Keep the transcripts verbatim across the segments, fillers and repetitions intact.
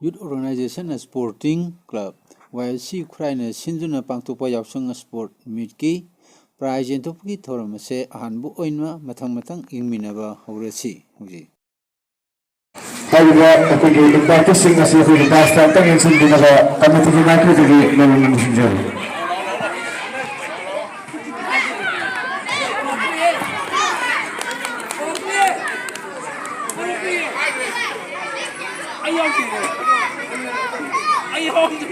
Youth Organization Sporting Club, ꯋꯥꯏ L C ꯈꯨꯔꯥꯏꯅ ꯁꯤꯟꯗꯨꯅ ꯄꯥꯡꯊꯣꯛꯄ ꯌꯥꯎꯁꯪ ꯁ꯭ꯄꯣꯔꯠ ꯃꯤꯠꯀꯤ ꯄ꯭ꯔꯥꯏꯖ ꯌꯦꯟꯊꯣꯛꯄꯒꯤ ꯊꯧꯔꯝ ꯑꯁꯦ ꯑꯍꯥꯟꯕ ꯑꯣꯏꯅ ꯃꯊꯪ ꯃꯊꯪ ꯌꯦꯡꯃꯤꯟꯅꯕ ꯍꯧꯔꯁꯤ꯫ ꯍꯧꯖꯤꯛ ꯍꯥꯏꯔꯤꯕ ꯑꯩꯈꯣꯏꯒꯤ ꯏꯟꯚꯥꯏꯇꯔꯁꯤꯡ ꯑꯁꯤ ꯑꯩꯈꯣꯏꯒꯤ ꯗꯥꯏꯁꯇ ꯑꯝꯇꯪ ꯌꯦꯡꯁꯤꯟꯕꯤꯅꯕ ꯀꯝꯃꯤꯇꯤꯒꯤ ꯃꯥꯏꯀꯩꯗꯒꯤ ꯅꯧꯅ ꯅꯤꯡꯁꯤꯡꯖꯔꯤ꯫ ꯑꯩ ꯌꯥꯎꯗꯦ꯫ ꯑꯩ ꯌꯥꯎꯗꯦ꯫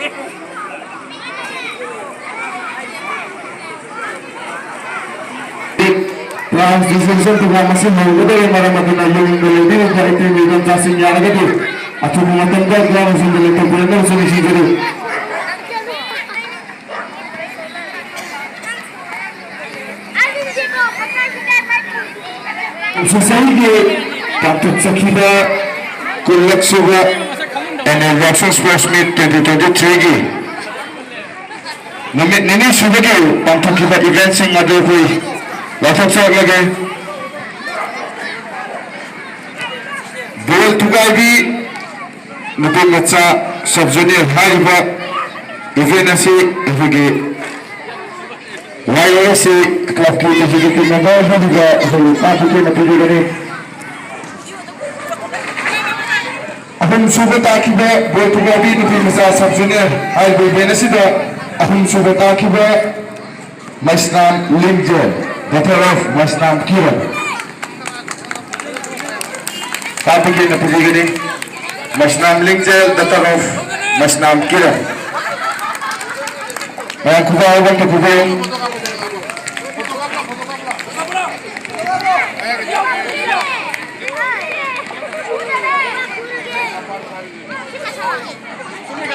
ꯄ꯭ꯔꯥꯏꯖ ꯗꯤꯁꯇ꯭ꯔꯤꯕ꯭ꯌꯨꯁꯟ ꯄ꯭ꯔꯣꯒ꯭ꯔꯥꯝ ꯑꯁꯤ ꯍꯧꯒꯗꯧꯔꯦ꯫ ꯃꯔꯝ ꯑꯗꯨꯅ ꯌꯨꯝꯗ ꯂꯩꯕꯤꯔꯤꯕ ꯏꯇꯩ ꯏꯗꯣꯝꯆꯥꯁꯤꯡ ꯌꯥꯔꯒꯗꯤ ꯑꯊꯨꯕ ꯃꯇꯝꯗ ꯒ꯭ꯔꯥꯎꯟ ꯑꯁꯤꯗ ꯂꯦꯡꯊꯣꯛꯄꯤꯔꯛꯅꯕꯁꯨ ꯅꯤꯡꯁꯤꯡꯖꯔꯤ꯫ ꯁꯣꯁꯥꯏꯇꯤꯒꯤ ꯄꯥꯡꯊꯣꯛꯆꯈꯤꯕ ꯀꯨꯟꯂꯛ ꯁꯨꯕ Annual Yaoshang Sports Meet twenty twenty-three ꯒꯤ ꯅꯨꯃꯤꯠ ꯅꯤꯅꯤ ꯁꯨꯕꯒꯤ ꯄꯥꯡꯊꯣꯛꯈꯤꯕ ꯏꯚꯦꯟꯠꯁꯤꯡ ꯑꯗꯨ ꯑꯩꯈꯣꯏ ꯂꯥꯎꯊꯣꯛꯆꯔꯛꯂꯒꯦ꯫ ꯕꯣꯜ ꯊꯨꯒꯥꯏꯕꯤ ꯅꯨꯄꯤ ꯃꯆꯥ ꯁꯕ ꯖꯨꯅꯤꯌꯔ ꯍꯥꯏꯔꯤꯕ ꯏꯚꯦꯟꯠ ꯑꯁꯤ ꯑꯩꯈꯣꯏꯒꯤ ꯋꯥꯏ ꯑꯦ ꯑꯦꯁ ꯁꯤ ꯀ꯭ꯂꯕꯀꯤ ꯑꯦꯛꯖꯤꯀ꯭ꯌꯨꯇꯤꯚ ꯃꯦꯝꯕꯔ ꯍꯥꯏꯔꯤꯕ ꯑꯩꯈꯣꯏꯒꯤ ꯄꯥ ꯄꯨꯀꯦꯅ ꯄꯤꯕꯤꯒꯅꯤ꯫ ꯑꯍꯨꯝꯁꯨꯕ ꯇꯥꯈꯤꯕ ꯕꯣꯜ ꯊꯨꯒꯥꯏꯕꯤ ꯅꯨꯄꯤ ꯃꯆꯥ ꯁꯕ ꯖꯨꯅꯤꯌꯔ ꯍꯥꯏꯔꯤꯕ ꯏꯚꯦꯟꯠ ꯑꯁꯤꯗ ꯑꯍꯨꯝꯁꯨꯕ ꯇꯥꯈꯤꯕ ꯃꯩꯁꯅꯥꯝ ꯂꯤꯡꯖꯦꯜ, daughter of ꯃꯩꯁꯅꯥꯝ ꯀꯤꯔꯟ꯫ ꯄꯥ ꯄꯨꯀꯦꯅ ꯄꯤꯕꯤꯒꯅꯤ꯫ ꯃꯩꯁꯅꯥꯝ ꯂꯤꯡꯖꯦꯜ, daughter of ꯃꯩꯁꯅꯥꯝ ꯀꯤꯔꯟ꯫ ꯃꯌꯥꯝ ꯈꯨꯕꯥꯛ ꯑꯃ ꯈꯨꯕꯥꯛ꯫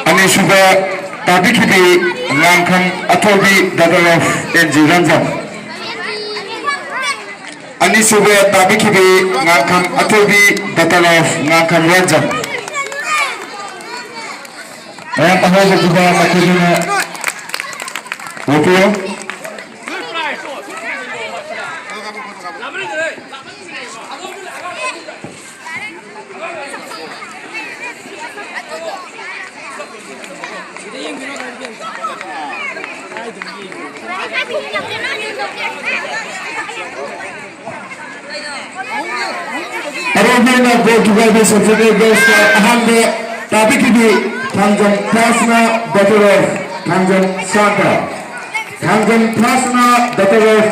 ꯑꯅꯤꯁꯨꯕ ꯇꯥꯕꯤꯈꯤꯕꯤ Ngangkham Athoibi, daughter of N G Ranjan. ꯑꯅꯤꯁꯨꯕ ꯇꯥꯕꯤꯈꯤꯕꯤ ꯉꯥꯡꯈꯝ ꯑꯊꯣꯏꯕꯤ, daughter of ꯉꯥꯡꯈꯝ ꯔꯟꯖꯟ꯫ ꯃꯌꯥꯝ ꯑꯍꯧꯕꯗꯨꯗ ꯃꯈꯣꯏꯗꯨꯅ ꯂꯦꯞꯄꯤꯌꯨ꯫ ꯑꯔꯣꯏꯕ ꯑꯣꯏꯅ ꯕꯣꯜ ꯊꯨꯒꯥꯏꯕꯤ ꯁꯕ ꯖꯨꯅꯤꯌꯔ ꯒꯔꯜꯁꯇ ꯑꯍꯥꯟꯕ ꯇꯥꯕꯤꯈꯤꯕꯤ ꯊꯥꯡꯖꯝ ꯐꯥꯁꯅ, daughter of ꯊꯥꯡꯖꯝ ꯁꯥꯟꯇ꯫ ꯊꯥꯡꯖꯝ ꯐꯥꯁꯅ, daughter of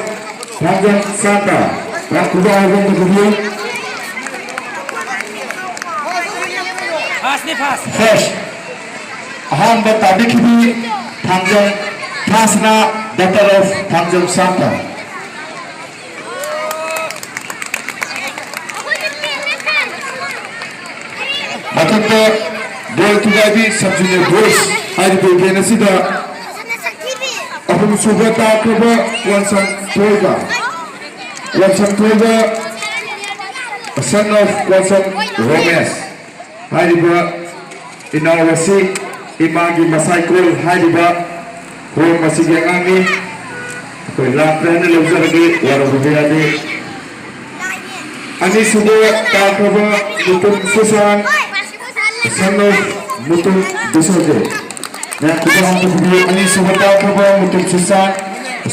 ꯊꯥꯡꯖꯝ ꯁꯥꯟꯇ꯫ ꯈꯨꯗꯥ ꯍꯧꯕ ꯑꯃ ꯇꯧꯕꯤꯌꯨ꯫ ꯐꯥꯁꯅꯤ, ꯐꯥꯁ꯫ ꯐꯥꯁ꯫ ꯑꯍꯥꯟꯕ ꯇꯥꯕꯤꯈꯤꯕꯤ ꯊꯥꯡꯖꯝ ꯐꯥꯁꯅ, daughter of ꯊꯥꯡꯖꯝ ꯁꯥꯟꯇ꯫ ꯃꯊꯛꯇ ꯕꯣꯜ ꯊꯨꯒꯥꯏꯕꯤ ꯁꯕ ꯖꯨꯅꯤꯌꯔ ꯕꯣꯏꯁ ꯍꯥꯏꯔꯤꯕ ꯏꯚꯦꯟ ꯑꯁꯤꯗ ꯑꯍꯨꯝꯁꯨꯕ ꯇꯥꯈ꯭ꯔꯕ ꯀꯣꯟꯁꯝ ꯊꯣꯏꯕ, ꯀꯣꯟꯁꯝ ꯊꯣꯏꯕ, son of ꯀꯣꯟꯁꯝ ꯔꯣꯃꯦꯁ꯫ ꯍꯥꯏꯔꯤꯕ ꯏꯅꯥꯎ ꯑꯁꯤ ꯏꯃꯥꯒꯤ ꯃꯁꯥꯏꯀꯣꯜ ꯍꯥꯏꯔꯤꯕ ꯍꯣꯝ ꯑꯁꯤꯒꯤ ꯑꯉꯥꯡꯅꯤ꯫ ꯑꯩꯈꯣꯏ ꯂꯥꯛꯇ꯭ꯔꯦ ꯍꯥꯏꯅ ꯂꯧꯖꯔꯒꯦ, ꯋꯥꯔꯧꯕꯤꯕ ꯌꯥꯗꯦ꯫ ꯑꯅꯤꯁꯨꯕ ꯇꯥꯈ꯭ꯔꯕ ꯃꯨꯇꯨꯝ ꯁꯨꯁꯥꯟ, son of ꯃꯨꯇꯨꯝ ꯕꯤꯁꯣꯖꯤꯠ꯫ ꯃꯌꯥꯝ ꯈꯨꯗꯥꯡ ꯑꯝꯇ ꯄꯤꯕꯤꯌꯨ꯫ ꯑꯅꯤꯁꯨꯕ ꯇꯥꯈ꯭ꯔꯕ Mutum Sushan,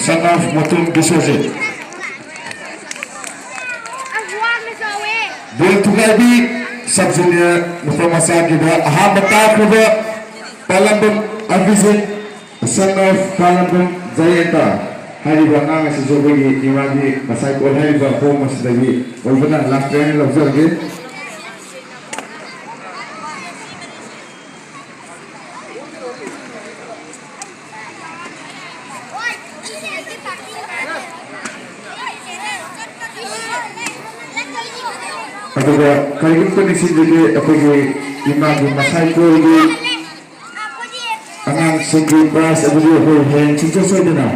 son of Mutum Bisojit. Ball ꯊꯨꯒꯥꯏꯕꯤ ꯁꯕ ꯖꯨꯅꯤꯌꯔ ꯅꯨꯄꯥ ꯃꯆꯥꯒꯤꯗ ꯑꯍꯥꯟꯕ ꯇꯥꯈ꯭ꯔꯕ ꯄꯥꯂꯝꯕꯝ ꯑꯚꯤꯖꯤꯠ, son of ꯄꯥꯂꯝꯕꯝ ꯖꯌꯟꯇ꯫ ꯍꯥꯏꯔꯤꯕ ꯑꯉꯥꯡ ꯑꯁꯤꯁꯨ ꯑꯩꯈꯣꯏꯒꯤ ꯏꯃꯥꯒꯤ ꯃꯁꯥꯏꯀꯣꯜ ꯍꯥꯏꯔꯤꯕ ꯍꯣꯝ ꯑꯁꯤꯗꯒꯤ ꯑꯣꯏꯕꯅ ꯂꯥꯛꯇ꯭ꯔꯦ ꯍꯥꯏꯅ ꯂꯧꯖꯔꯒꯦ꯫ ꯑꯗꯨꯒ ꯀꯔꯤꯒꯨꯝꯕ ꯅꯤꯡꯁꯤꯡꯖꯒꯦ, ꯑꯩꯈꯣꯏꯒꯤ ꯏꯃꯥꯒꯤ ꯃꯁꯥꯏꯀꯣꯜꯒꯤ ꯑꯉꯥꯡꯁꯤꯡꯒꯤ ꯄ꯭ꯔꯥꯏꯖ ꯑꯗꯨꯗꯤ ꯑꯩꯈꯣꯏ ꯍꯌꯦꯡ ꯁꯨꯡꯁꯣꯏ ꯁꯣꯏꯗꯅ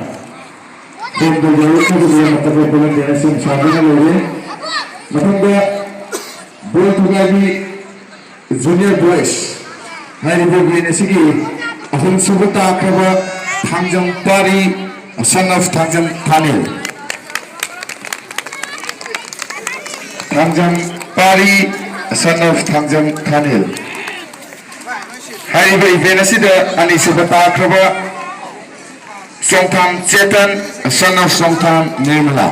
ꯍꯣꯝꯗ ꯌꯧꯔꯛꯅꯕꯒꯤꯗꯃꯛꯇ ꯑꯩꯈꯣꯏ ꯚꯣꯂꯟꯇꯤꯌꯔ ꯁꯦꯝ ꯁꯥꯗꯨꯅ ꯂꯩꯔꯦ꯫ ꯃꯊꯪꯗ ꯕꯣꯜ ꯊꯨꯒꯥꯏꯕꯤ ꯖꯨꯅꯤꯌꯔ ꯕꯣꯏꯁ ꯍꯥꯏꯔꯤꯕ ꯏꯚꯦꯟ ꯑꯁꯤꯒꯤ ꯑꯍꯨꯝꯁꯨꯕ ꯇꯥꯈ꯭ꯔꯕ ꯊꯥꯡꯖꯝ ꯄꯥꯔꯤ, son of ꯊꯥꯡꯖꯝ ꯊꯥꯅꯤꯜ꯫ ꯊꯥꯡꯖꯝ ꯄꯥꯔꯤ, son of ꯊꯥꯡꯖꯝ ꯊꯥꯅꯤꯜ꯫ ꯍꯥꯏꯔꯤꯕ ꯏꯚꯦꯟ ꯑꯁꯤꯗ ꯑꯅꯤꯁꯨꯕ ꯇꯥꯈ꯭ꯔꯕ Songtham Chetan, son of Songtham Nirmala.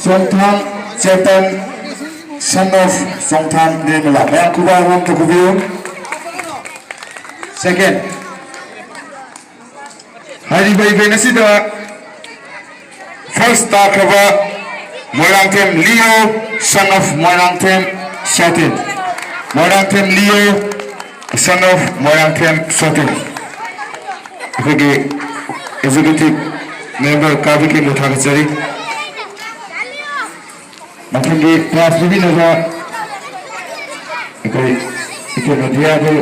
Songtham Chetan, son of Songtham Nirmala. ꯃꯌꯥꯝ ꯈꯨꯕꯥꯛ ꯑꯃ ꯈꯨꯕꯤꯌꯨ꯫ Second꯫ ꯍꯥꯏꯔꯤꯕ event ꯑꯁꯤꯗ first ꯇꯥꯈ꯭ꯔꯕ Moirangthem Leo, son of Moirangthem Satin꯫ Moirangthem Leo, son of Moirangthem Satin꯫ ꯑꯩꯈꯣꯏꯒꯤ executive member ꯀꯥꯕꯤꯀꯦꯟꯕꯨ ꯊꯥꯒꯠꯆꯔꯤ꯫ ꯃꯊꯪꯒꯤ prize ꯄꯤꯕꯤꯅꯕ ꯑꯩꯈꯣꯏ ꯏꯆꯦ ꯃꯦꯗꯤꯌꯥꯕꯨ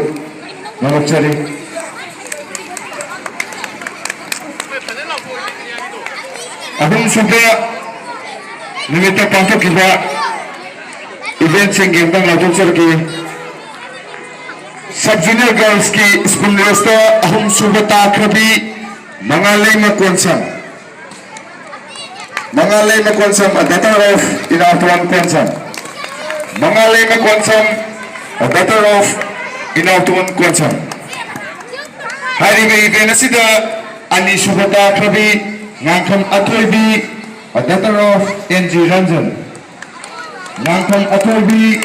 ꯅꯣꯡꯂꯛꯆꯔꯤ꯫ ꯑꯍꯨꯝꯁꯨꯕ ꯅꯨꯃꯤꯠꯇ ꯄꯥꯡꯊꯣꯛꯈꯤꯕ eventꯁꯤꯡꯒꯤ ꯑꯃꯨꯛꯇꯪ ꯂꯥꯎꯊꯣꯛꯆꯔꯛꯈꯤ꯫ Sub junior girlsꯀꯤ spoon raceꯇ ꯑꯍꯨꯝꯁꯨꯕ ꯇꯥꯈ꯭ꯔꯕꯤ ꯃꯉꯥꯂꯩꯃ Konsam. ꯃꯉꯥꯂꯩꯃ Konsam, a daughter of Inaoton Konsam. ꯃꯉꯥꯂꯩꯃ Konsam, a daughter of Inaoton Konsam. ꯍꯥꯏꯔꯤꯕ event ꯑꯁꯤꯗ ꯑꯅꯤꯁꯨꯕ ꯇꯥꯈ꯭ꯔꯕꯤ ꯉꯥꯡꯈꯝ ꯑꯊꯣꯏꯕꯤ, a daughter of N G Ranjan. ꯉꯥꯡꯈꯝ Athoibi,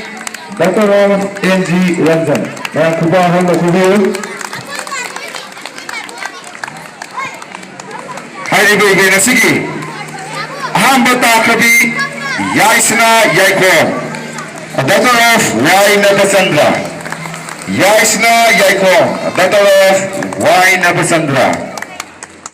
daughter of N G Ranjan. ꯃꯌꯥꯝ ꯈꯨꯕꯥꯛ ꯍꯧꯅ ꯈꯨꯕꯤꯌꯨ꯫ ꯍꯥꯏꯔꯤꯕ event ꯑꯁꯤꯒꯤ ꯑꯍꯥꯟꯕ ꯇꯥꯈ꯭ꯔꯕꯤ ꯌꯥꯏꯁꯅꯥ ꯌꯥꯏꯈꯣꯝ, a daughter of Y Nabachandra. ꯌꯥꯏꯁꯅꯥ ꯌꯥꯏꯈꯣꯝ, a daughter of Y Nabachandra.